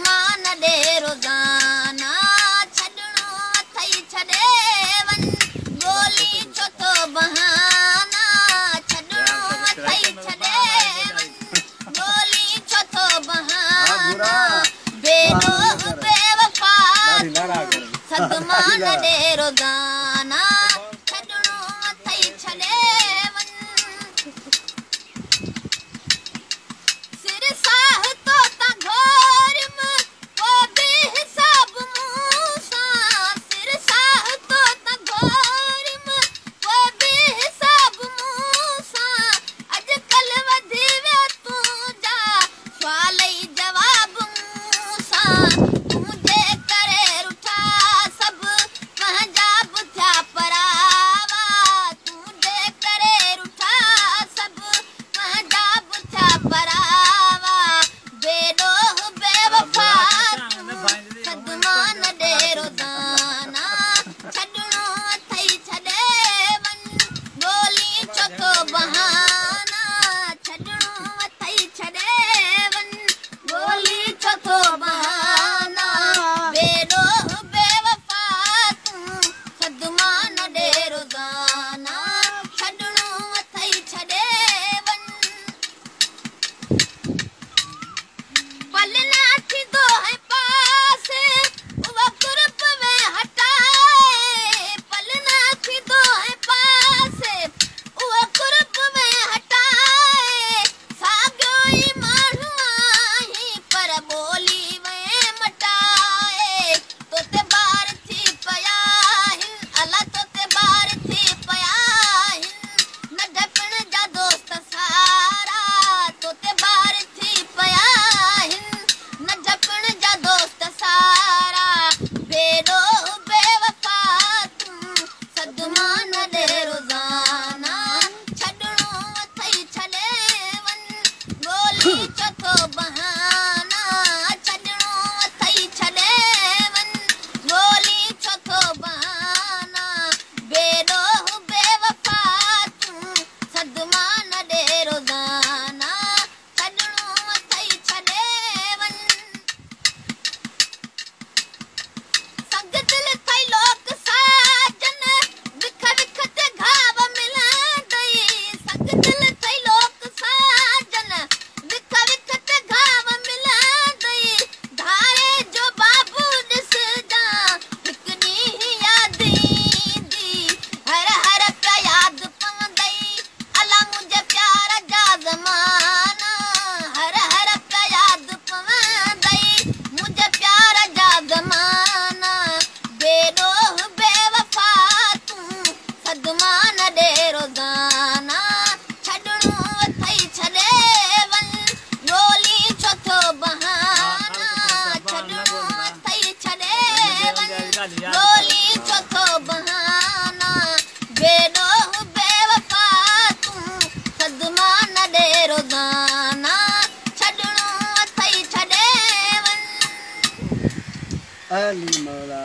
सदमा न ॾे रोज़ाना, छॾणो अथई छॾे वञ, ॻोल्ही छो थो बहाना, छॾणो अथई छॾे वञ, ॻोल्ही छो थो बहाना, बेॾोह बेवफ़ा सदमा न ॾे रोज़ाना, छॾणो अथई छॾे वञ। सिर साह तो तां घोरिम पोइ बेहिसाब मूंसां, सिर साह तो तां घोरिम पोइ बेहिसाब मूंसां, अॼुकल्ह वधी वियो तुंहिंजा सुवाल ई जवाब मूंसां, तुंहिंजे करे रुठा सभु पंहिंजा बि थिया परावा, तुंहिंजे करे रुठा सभु पंहिंजा बि थिया परावा, बेॾोह बेवफ़ा सदमा न ॾे रोज़ाना, छॾणो अथई छॾे वञ, ॻोल्ही छो थो बहाना, छॾणो अथई छॾे वञ, ॻोल्ही छो थो बहाना, बेॾोह बेवफ़ा तूं सदमा न ॾे रोज़ाना, छॾणो अथई छॾे वञ। पल न थींदो है पासे उहा कुर्ब में हटाए, पल न थींदो है पासे उहा कुर्ब में हटाए, साॻियो ई माण्हू आहीं पर ॿोली में मटाए, तो ते ॿार थी पिया आहिनि, अला तो ते ॿार थी पिया आहिनि, नंढपण जा दोस्त सारा, तो ते ॿार थी पिया आहिनि, नंढपण जा दोस्त सारा, बेॾोह बेवफ़ा तूं सदमा न ॾे रोज़ाना, छॾणो अथई छॾे वञ, ॻोल्ही छो थो बहाना, छॾणो अथई छॾे वञ, ॻोल्ही छो थो बहाना, बेॾोह बेवफ़ा तूं सदमा न ॾे रोज़ाना, छॾणो अथई छॾे वञ। संग दिल थई लोक साजन, विख विख ते घाव मिलंदई, संग दिल थई लोक साजन, विख विख ते घाव मिलंदई, धारे जो बाबू ॾिसजां, हिकु ॾींहुं यादि ईंदी, हर हर पिया यादि पवंदई, अला मुंहिंजे प्यार जा ज़माना, हर हर पिया यादि पवंदई, मुंहिंजे प्यार जा ज़माना, बेॾोह बेवफ़ा तूं सदमा न ॾे रोज़ाना, छॾणो अथई छॾे वञ, ॻोल्ही छो थो बहाना, छॾणो अथई छॾे वञ, ॻोल्ही छो थो बहाना, बेॾोह बेवफ़ा तूं सदमा न ॾे रोज़ाना, छॾणो अथई छॾे वञ। अली मौला।